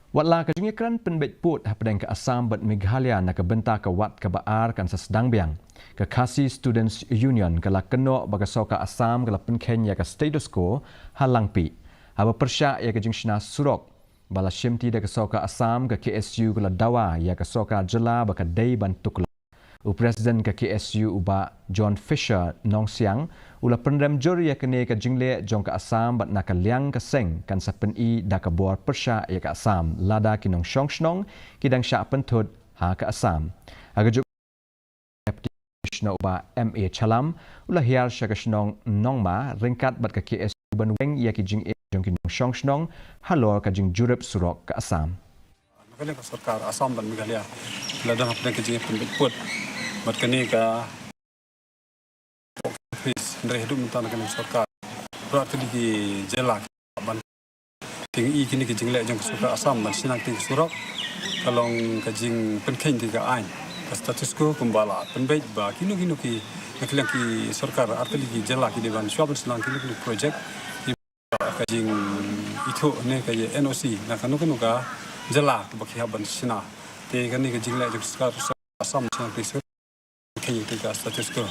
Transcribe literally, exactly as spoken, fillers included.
Wat la ka jingïakren pynbeit pud hapdeng ka Assam bad Meghalaya na ka bynta ka wat kaba ar kan sa sdang biang, ka Khasi Students Union ka la kynnoh ba ka sorkar Assam ka la pynkheiñ ïa ka status quo ha Langpih. Haba pyrshah ïa ka jingshna surok ba la shimti da ka sorkar Assam, ka K S U ka la dawa ïa ka sorkar jylla ba ka dei ban tuklar. U President ka K S U, u Bah John Fisher Nongsiang, u la pynrem jur ïa kane ka jingleh jong ka Assam bad na ka liang ka seng kan sa pyni da ka bor pyrshah ïa ka Assam lada ki nongshong shnong ki dang shah pynthut ha ka Assam. Ha kajuh, Deputy Commissioner, u Bah M A Challam, u la hiar sha ka shnong Nongma ryngkat bad ka K S U ban weng ïa ki jingeh jong ki nongshong shnong halor ka jingjurip surok ka Assam. Na ka liang ka sorkar Assam bad Meghalaya la don hapdeng ka jingïapynbeit pud bad kane ka office, hynrei haduh mynta na ka liang sorkar, bad tylli ki jylla, ban, ki ngi i kine ki jingleh jong ka sorkar Assam ban shna ki surok ka long ka jingpynkheiñ ki ka aiñ, ka status quo, kumba la pynbeit ba kino kino ki, na ka liang ki sorkar artylli ki jylla ki dei ban shuwa ban shna kino kino project, ka jingithuh ne ka ïa N O C na kano kano ka jylla kaba ki hap ban shna. Te kane ka jingleh jong ka sorkar Assam shna ki surok, pynkheiñ ki ka status quo.